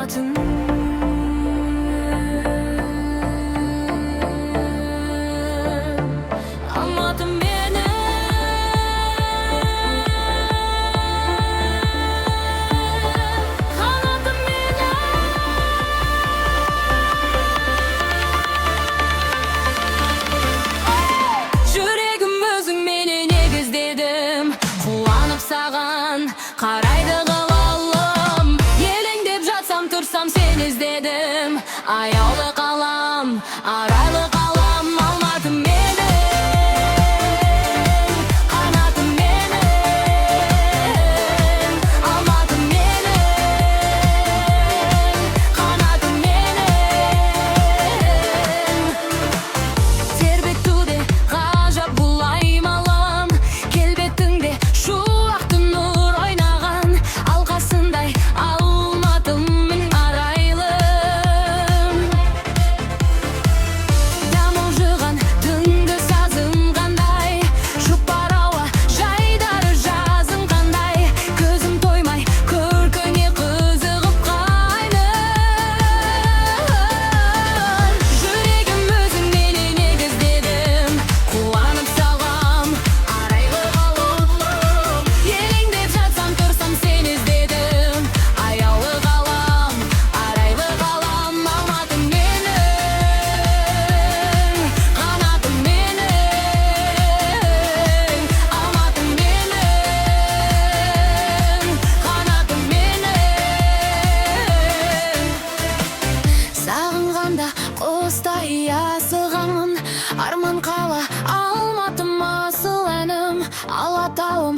Алматым. Алматым менің, қанатым менің. Жүрегім өзіңменен егіздедім, қуанып саған қарайды ғалам. Елеңдеп жатсам, тұрсам, сені іздедім. Аяулы қалам, арайлы қалам, Алматым менің, қанатым менің, Алматым менің, қанатым менің. Тербетуде ғажап бұл аймалам, келбетіңде шуақты нұр ойнаған, алқасындай Алматым мен арайлым. Тамылжыған түнгі сазым қандай, жұпар ауа, жайдары жазым қандай, көзім тоймай көркіңе қызығып қайнар. Жүрегім өзіңменен егіздедім, қуанып сағам арайлы қалам. Елеңдеп жатсам, тұрсам, сені іздедім. Аяулы қалам, арайлы қалам, Алматым менің, қанатым менің, Алматым менің, қанатым менің. Сағынғанда құстай асығамын, арман қала, Алматым, асыл әнім, Алатауым.